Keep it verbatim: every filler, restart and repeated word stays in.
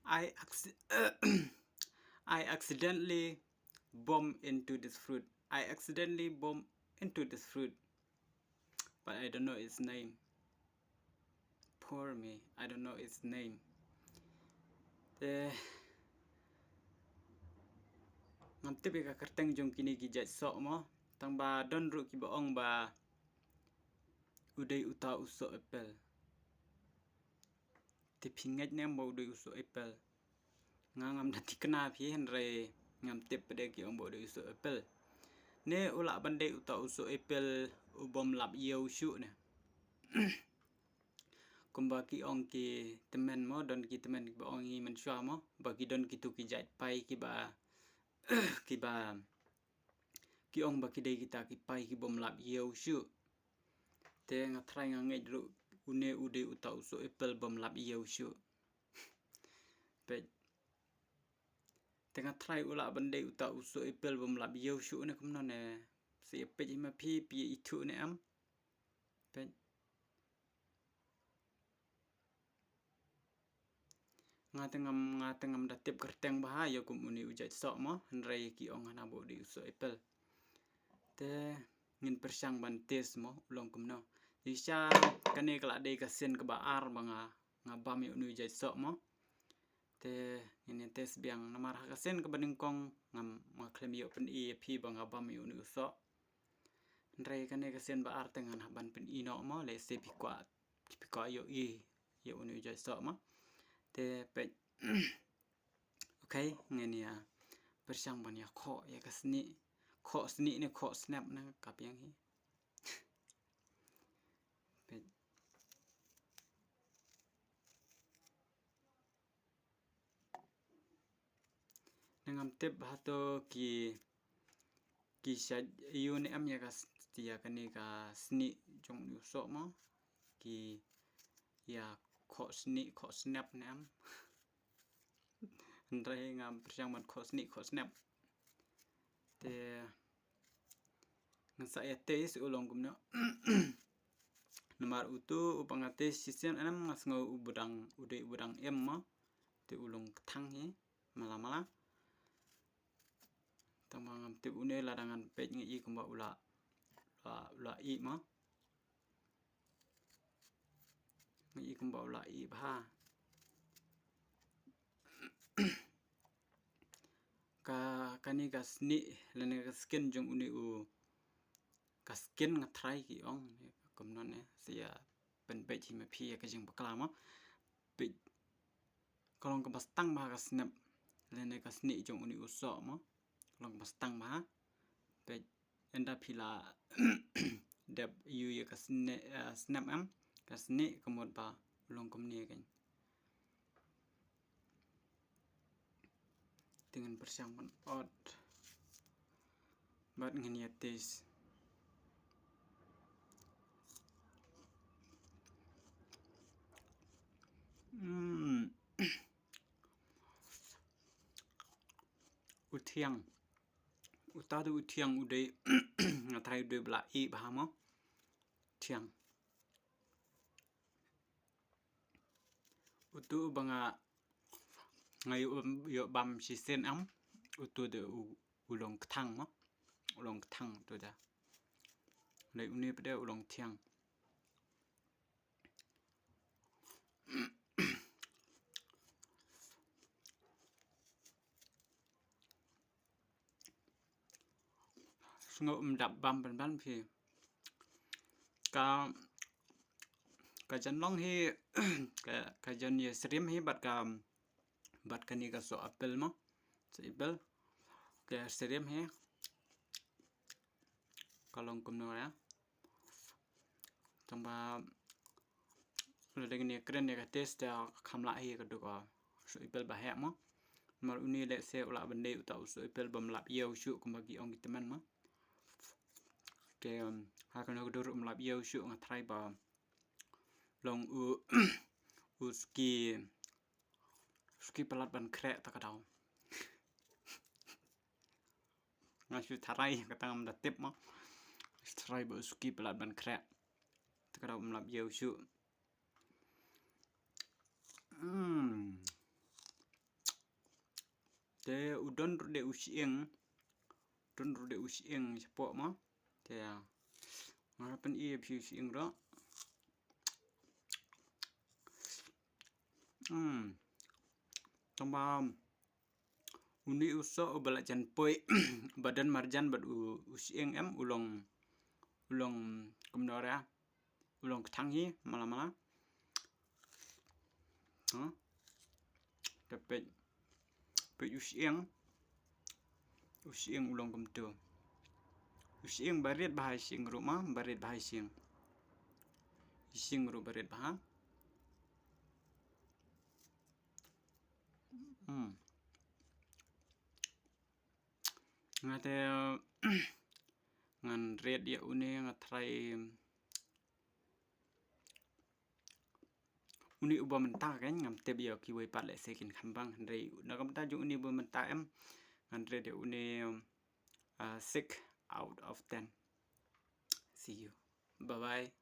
I acci- I accidentally bump into this fruit. I accidentally bump into this fruit. But I don't know its name. Poor me, I don't know its name. Te ngam tip ïa ka kyrteng jong kine ki jait soh mo. Tang ba don ruh kiba ong ba u dei uta u soh apple. Te phi ngeit ne em ba u dei u soh apple? Nga ngam da thikna phi, hynrei ngam tip pat de ki ong ba u dei u soh apple. Ne u lah ban dei uta u soh apple u bym lap ïew shuh ne. Kumba ki ong ki tymmen mo, don ki tymmen kiba ong hi mynshuwa mo, ba ki don kitu ki jait pai kiba, kiba, ki ong ba ki dei kita ki pai ki bym lap ïew shuh. Te nga tharai nga ngeit ruh une u dei uta u soh apple bym lap ïew shuh. Peit. Te nga tharai u lah ban dei uta u soh apple bym lap ïew shuh ne kumno ne. Sa ïa peit hi ma phi, phi ïa ithuh ne em. Peit. Nga te ngam, nga te ngam da tip kyrteng bha ïa kum une u jait soh mo, hynrei ki ong hana ba u dei u soh apple. Te ngin pyrshang ban test mo u long kumno. Te shisha kane ka lah dei ka sien kaba ar ba nga, nga bam ïa une u jait soh mo. Te ngin ïa test biang namar ha ka sien kaba nyngkong ngam, nga khlem ïoh pyni ïa phi ba nga bam ïa une u soh. Hynrei kane ka sien ba ar te ngan hap ban pyni noh mo, lehse phi kwah, phi kwah ïohi ïa une u jait soh mo. Te peit. Okay, ngin ïa pyrshang ban ïa khoh ïa ka snieh. Khoh snieh ne khoh snep ne ka biang hi. Peit. Nangam tip hato ki, ki shait ïa une em ïa ka s-, ïa kane ka snieh jong une u soh mo. Ki ïa khoh snieh khoh snep ne em. Hynrei ngam pyrshang ban khoh snieh khoh snep. Te ngan sa ïa test u long kumno. Namar utu uba nga test shisien em nga sngew u ba dang, u dei u ba dang im mo. Te u long kthang hi mala mala. Tang ba ngam tip une, lada ngan peit nga i kumba u la, u la, u la ih mo. Nga i kumba u la ih bha. Ka, kane ka snieh lane ka skin jong une u, ka skin nga tharai ki ong kumno ne, sa ïa pynbeit hi ma phi ïa ka jingbakla mo. Peit. Ka long kaba stang bha ka snep lane ka snieh jong une u soh mo. Ka long kaba stang bha. Peit. Ynda phi la dep ïa ka snieh, eh, snep em, ka snieh ka mut ba u long kumne kein. Te ngan pyrshang ban ot bad ngan ïa test. Hmm. U thiang. Uta te u thiang u dei, nga tharai u dei ba la ih bha mo. Thiang. Utu uba nga, nga ïoh, ïoh bam shisien em. Utu te u, u long kthang mo. U long kthang utu te. Lei une pat te u long thiang. Sngew ym dap bam pynban phi. Ka, ka jan long hi, ka, ka jan ïa syriem hi bad ka, bad kane ka soh apple mo. Soh apple. Ka syriem hi. Ka long kumno ïa. Tang ba lada ngin ïa kren ïa ka taste te kham lah hi ka dei ka soh apple ba heh mo. Namar une lehse u lah ban dei uta u soh apple bym lap ïew shuh kumba ki ong ki tymmen mo. Te, um, ha kano ka dur um lap ïew shuh nga tharai ba long u, u suki, suki palat ban khreh ta ka daw. Nga shu tharai, kata ngam da tip mo. Shu tharai ba u suki palat ban khreh. Ta ka daw um lap ïew shuh. Hmm. Te u don ruh de u shyieng. Don ruh de u shyieng shapoh mo. Te nga pyn-i ïa phi u shyieng ruh. Hmm. Tang ba uni u soh uba la jan poi ba don marjan bad u, u shyieng em u long, u long kumno re, u long kthang hi mala mala. Ha? Te peit, peit u shyieng. U shyieng u long kumto. U shyieng ba rit bha, shyieng ruh ma ba rit bha, shyieng. Shyieng ruh ba rit bha. Hmm. Nga te ngan ret ïa une, nga try une uba mynta kan, ngam tip ïa kiwei pat lehse kin kham bang, hynrei na ka bynta jong une uba mynta em, ngan ret ïa une, uh, six out of ten. See you. Bye bye.